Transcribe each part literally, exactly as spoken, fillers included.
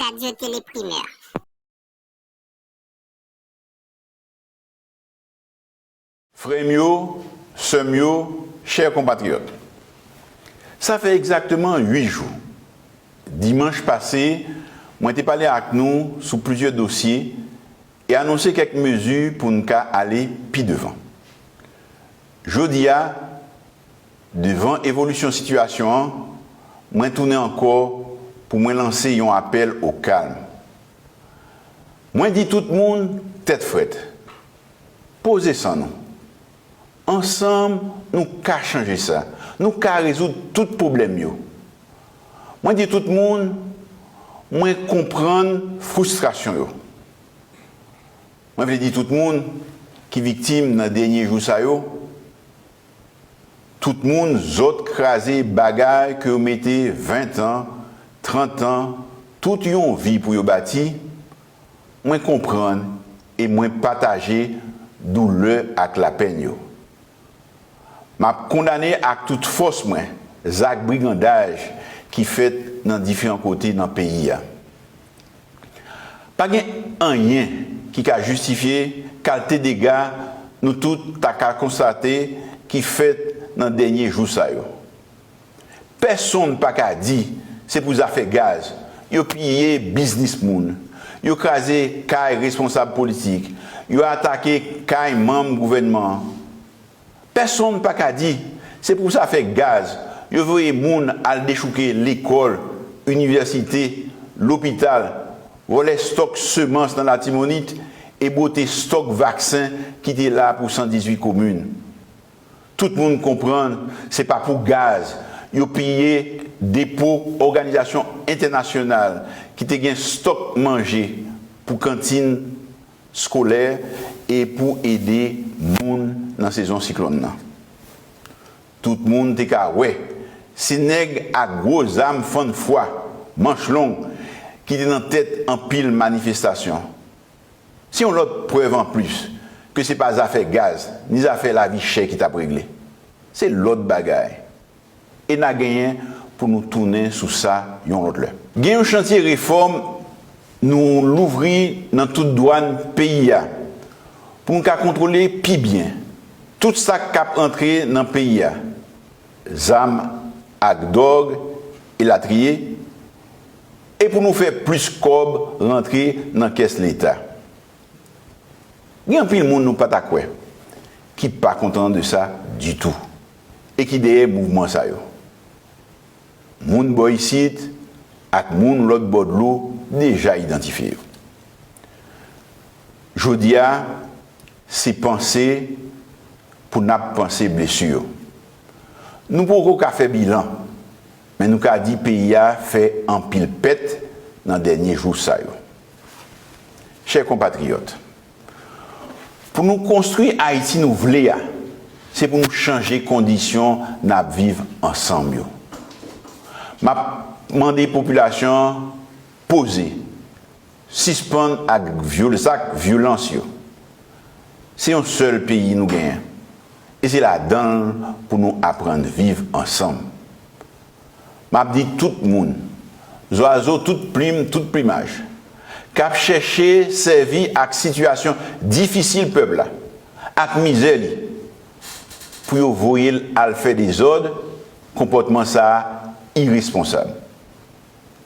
Radyo Tele Primè. Frè m yo, sè m yo, chè konpatriyòt, sa fè egzakteman uit jou, dimanch pase, mwen te pale ak nou sou plizyè dosye e anonse kèk mezi pou n ka ale pi devan. Jodi a, devan evolisyon sitiyasyon an, mwen tounen ankò pou mwen lanse yon apèl o kalm. Mwen di tout moun tèt frèt, poze san nou. Ansanm, nou ka chanje sa. Nou ka rezoud tout pwoblèm yo. Mwen di tout moun, mwen konprann fristrasyon yo. Mwen vle di tout moun ki viktim nan dènye jou sa yo, tout moun zòt kraze bagay ke yo mete ven tan, trant tan, tout yon vi pou yo bati, mwen konprann e mwen pataje doulè ak lapenn yo. M ap kondane ak tout fòs mwen zak brigandaj ki fèt nan diferan kote nan peyi a. Pa gen anyen ki ka jistifye kalte dega nou tout ta ka konstate ki fèt nan dènye jou sa yo. Pèsonn pa ka di se pou zafè gaz yo piye biznis moun, yo kraze kay responsab politik, yo atake kay manm gouvènman an. Pèsonn pa ka di se pou zafè gaz yo voye moun al dechouke lekòl, inivèsite, lopital, vòlè stòk semans nan Latibonit e bwote stòk vaksen ki te la pou san dizuit komin. Tout moun konprann se pa pou gaz yo piye depo òganizasyon entènasyonal ki te gen stòk manje pou kantin skolè e pou ede moun nan sezon siklòn nan. Tout moun te ka wè se nèg ak gwo zam fann fwa, manch long, ki te nan tèt anpil manifestasyon. Se yon lòt prèv anplis ke se pa zafè gaz ni zafè lavi chè ki t ap regle. Se lòt bagay. E n a genyen pou nou tounen sou sa yon lòt lè. Gen yon chantye refòm nou louvri nan tout dwàn peyi a pou nou ka kontwole pi byen tout sa k ap antre nan peyi a, zam ak dwòg, elatriye, e pou nou fè plis kòb rantre nan kès Leta. Gen anpil moun nou pa ta kwè ki pa kontan de sa ditou e ki dèyè mouvman sa yo. Moun bò isit ak moun lòt bò dlo deja idantifye yo. Jodi a, se panse pou n ap panse blesi yo. Nou poko ka fè bilan, men nou ka di peyi a fè anpil pèt nan dènye jou sa yo. Chè konpatriyòt, pou nou konstwi Ayiti nou vle a, se pou nou chanje kondisyon n ap viv ansanm yo. M ap mande popilasyon an poze, sispann ak vyol- zak vyolans yo. Se yon sèl peyi nou genyen, e se ladan l pou nou aprann viv ansanm. M ap di tout moun, zwazo tout plim, tout plimaj, k ap chèche sèvi ak sitiyasyon difisil pèp la, ak mizè li, pou yo voye l al fè dezòd, konpòtman sa a iresponsab.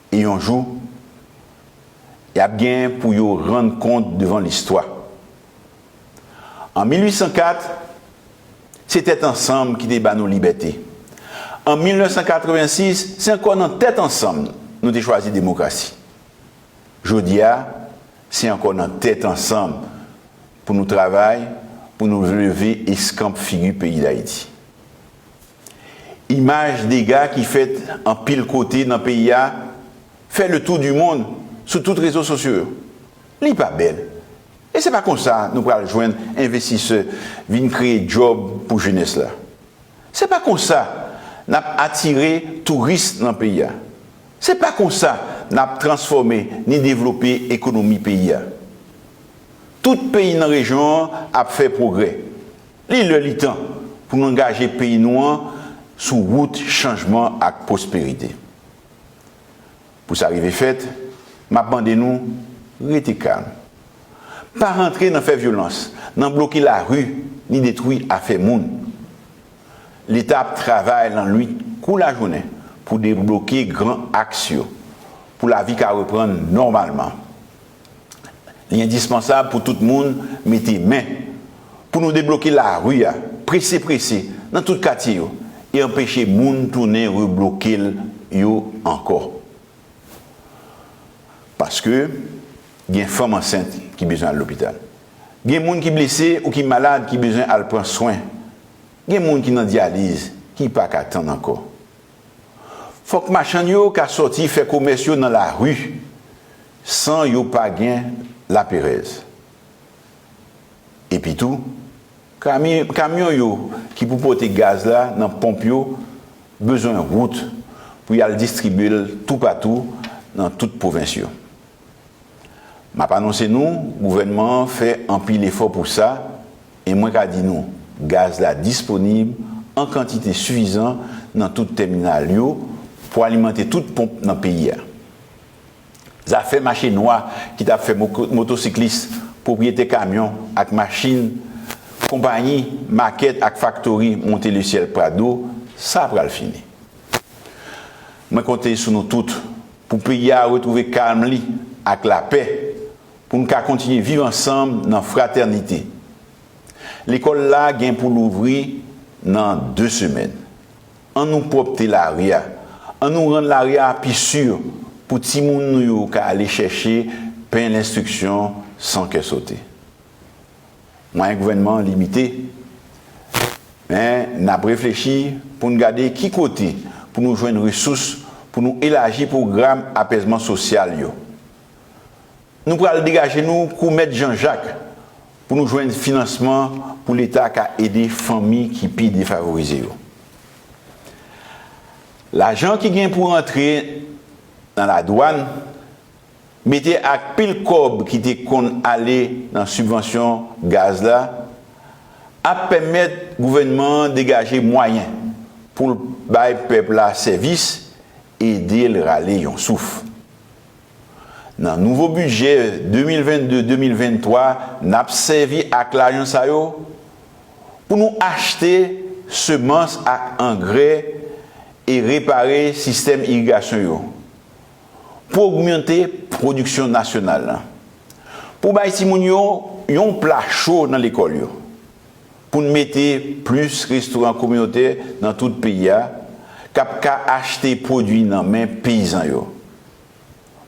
E yon jou, y ap gen pou yo rann kont devan listwa. An mil uit san kat, se tèt ansanm ki te ba nou libète. An mil nèf san katrevensis, se ankò nan tèt ansanm nou te chwazi demokrasi. Jodi a, se ankò nan tèt ansanm pou nou travay, pou nou leve eskanp figi peyi Dayiti. Imaj dega ki fèt anpil kote nan peyi a fè le tour du monde sou tout rezo sosyo yo. Li pa bèl. E se pa konsa nou pral jwenn envestisè vin kreye djòb pou jenès la. Se pa konsa n ap atire touris nan peyi a. Se pa konsa n ap transfòme ni devlope ekonomi peyi a. Tout peyi nan rejyon an ap fè pwogrè. Li lè li tan pou nou angaje peyi nou an sou wout chanjman ak pwosperite. Pou sa rive fèt, M ap mande nou, rete kalm. Pa rantre nan fè vyolans, nan bloke lari, ni detwi afè moun. Leta ap travay lannwit kou lajounen pou debloke gran aks yo, pou lavi ka reprann nòmalman. Li endispansab pou tout moun mete men pou nou debloke lari a, prese prese, nan tout katye yo, e anpeche moun tounen rebloke l yo ankò. Paske gen fanm ansent ki bezwen al lopital. Gen moun ki blese ou ki malad ki bezwen al pran swen. Gen moun ki nan dyaliz ki pa ka tann ankò. Fòk machann yo ka sòti fè komès yo nan lari san yo pa gen laperèz. Epitou, kami- kamyon yo ki pou pote gaz la nan ponp yo bezwen wout pou y al distribye l toupatou nan tout pwovens yo. M ap anonse nou, gouvènman an fè anpil efò pou sa, e mwen ka di nou, gaz la disponib an kantite sifizan nan tout tèminal yo pou alimante tout ponp nan peyi a. Zafè mache nwa ki t ap fè mo- motosiklis, pwopriyetè kamyon ak machin, konpayi, makèt ak faktori monte lesyèl Prado, sa pral fini. Mwen konte sou nou tout pou peyi a retwouve kalm li ak lapè, pou n ka kontinye viv ansanm nan fratènite. Lekòl la gen pou louvri nan de semèn. Ann nou pwòpte lari a. Ann nou rann lari a pi si pou timoun nou yo ka ale chèche pen lenstriksyon san kè sote. Mwayen gouvènman an limite, men n ap reflechi pou n gade ki kote pou nou jwenn resous pou nou elaji pwogram apèzman sosyal yo. Nou pral degaje nou kou Mèt Jan Jak pou nou jwenn finansman pou Leta ka ede fanmi ki pi defavorize yo. Lajan ki gen pou rantre nan ladwàn, mete ak pil kòb ki te konn ale nan sibvansyon gaz la, ap pèmèt gouvènman an degaje mwayen pou l bay pèp la sèvis, ede l rale yon souf. Nan nouvo bidjè de mil vennde de mil venntwa, n ap sèvi ak lajan sa yo pou nou achte semans ak angrè e repare sistèm irigasyon yo, pou ogmante pwodiksyon nasyonal la, pou bay timoun yo yon pla cho nan lekòl yo, pou n mete plis restoran kominotè nan tout peyi a, k ap ka achte pwodui nan men peyizan yo,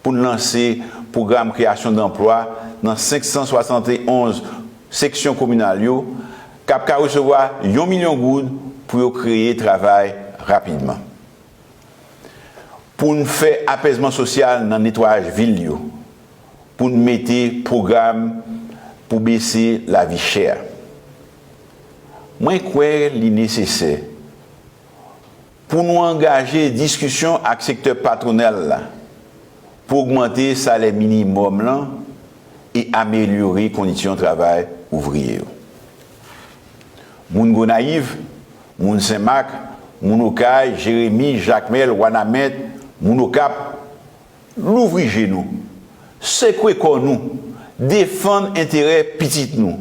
pou n lanse pwogram kreyasyon danplwa nan senk san swasann e onz seksyon kominal yo, k ap ka resevwa yon milyon goud pou yo kreye travay rapidman. Pou n fè apèzman sosyal nan netwayaj vil yo, pou n mete pwogram pou bese lavi chè a. Mwen kwè li nesesè pou nou angaje diskisyon ak sektè patwonal la pou ogmante salè minimòm lan e amelyore kondisyon travay ouvriye yo. Moun Gonayiv, moun Senmak, moun Okay, Jeremi, Jakmèl, Wanament, moun Okap, louvri je nou, sekwe kò nou, defann enterè pitit nou.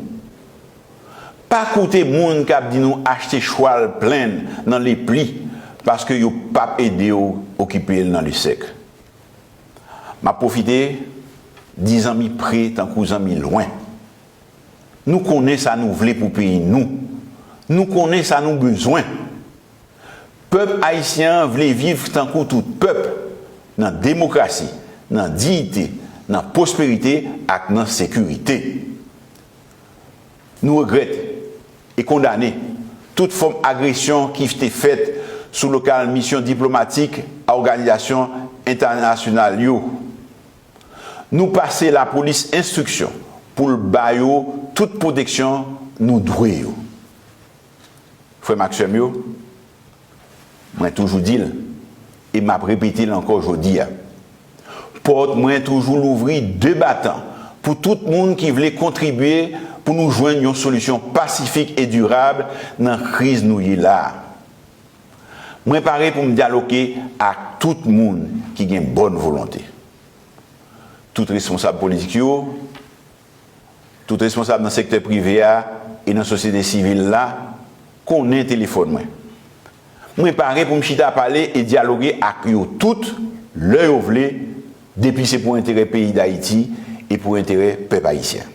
Pa koute moun k ap di nou achte chwal plenn nan lepli paske yo p ap ede w okipe l nan lesèk. M ap pwofite di zanmi pre tankou zanmi lwen. Nou konnen sa nou vle pou peyi nou. Nou konnen sa nou bezwen. Pèp ayisyen an vle viv tankou tout pèp, nan demokrasi, nan diyite, nan pwosperite ak nan sekirite. Nou regrèt e kondane tout fòm agresyon ki te fèt sou lokal misyon diplomatik a òganizasyon entènasyonal yo. Nou pase lapolis enstriksyon pou l ba yo tout pwoteksyon nou dwe yo. Frè m ak sè m yo, mwen toujou di l, e m ap repete l ankò jodi a, pòt mwen toujou louvri de batan pou tout moun ki vle kontribye pou nou jwenn yon solisyon pasifik e dirab nan kriz nou ye la a. Mwen pare pou m dyaloge ak tout moun ki gen bòn volonte. tout responsab politik yo, tout responsab nan sektè prive a e nan sosyete sivil la konnen telefòn mwen. Mwen pare pou m chita pale e dyaloge ak yo tout lè yo vle, depi se pou enterè peyi Dayiti e pou enterè pèp ayisyen.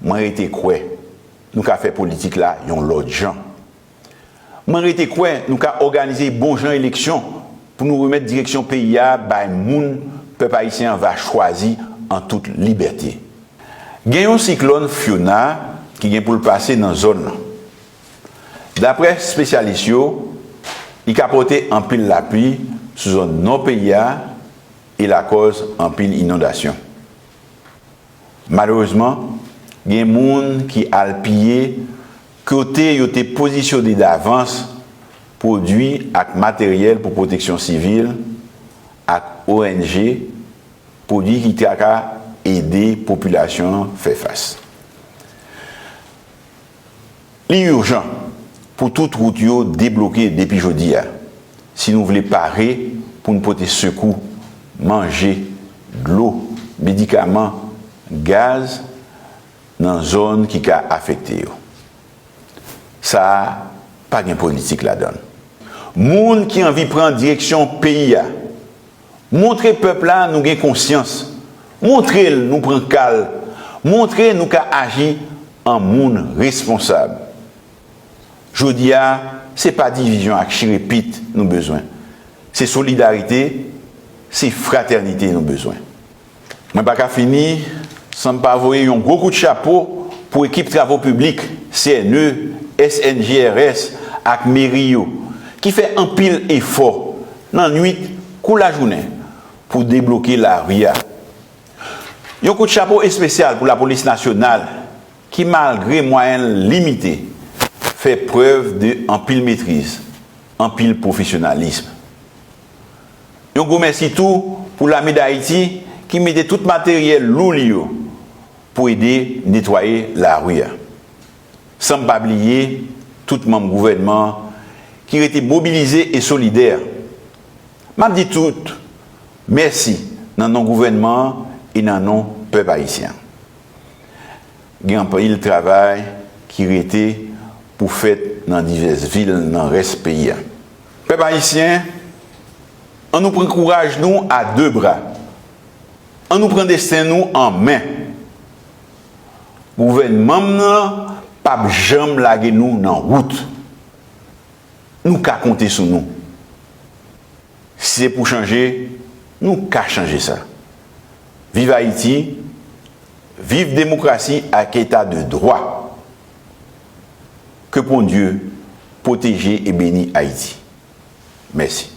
Mwen rete kwè nou ka fè politik la yon lòt jan. Mwen rete kwè nou ka òganize bon jan eleksyon pou nou remèt direksyon peyi a bay moun pèp ayisyen an va chwazi an tout libète. Gen yon siklòn Fiona ki gen pou l pase nan zòn nan. Daprè espesyalis yo, li ka pote anpil lapli sou zòn nò peyi a e lakòz anpil inondasyon. Malerezman, gen moun ki al piye kote yo te pozisyone davans pwodui ak materyèl pou pwoteksyon sivil ak O N G, pwodui ki ta ka ede popilasyon an fè fas. Li ijan pou tout wout yo debloke depi jodi a, si nou vle pare pou n pote sekou, manje, dlo, medikaman, gaz nan zòn ki ka afekte yo. Sa a pa gen politik ladan l. Moun ki anvi pran direksyon peyi a, montre pèp la nou gen konsyans, montre l nou pran ka l, montre nou ka aji an moun responsab. Jodi a, se pa divizyon ak chire pit nou bezwen. Se solidarite, se fratènite nou bezwen. Mwen pa ka fini san m pa voye yon gwo kout chapo pou ekip travo piblik, C N E, S N G R S ak meri yo, ki fè anpil efò nan nwit kou lajounen pou debloke lari a. Yon kout chapo espesyal pou lapolis nasyonal ki, malgre mwayen l limite, fè prèv de anpil metriz, anpil pwofesyonalis. Yon gwo mèsi tou pou Lame Dayiti ki mete tout materyèl lou li yo pou ede netwaye lari a. San m pa bliye tout manm gouvènman an ki rete mobilize e solidè. M ap di tout mèsi nan non gouvènman an e nan non pèp ayisyen an. Gen anpil travay ki rete pou fèt nan divès vil nan rès peyi a. Pèp ayisyen, ann nou pran kouraj nou a de bra. Ann nou pran desten nou an men. Gouvènman m nan p ap janm lage nou nan wout. Nou ka konte sou nou. Si se pou chanje, nou ka chanje sa. Viv Ayiti, viv demokrasi ak eta de dwa. Ke Bondye pwoteje e beni Ayiti. Mèsi.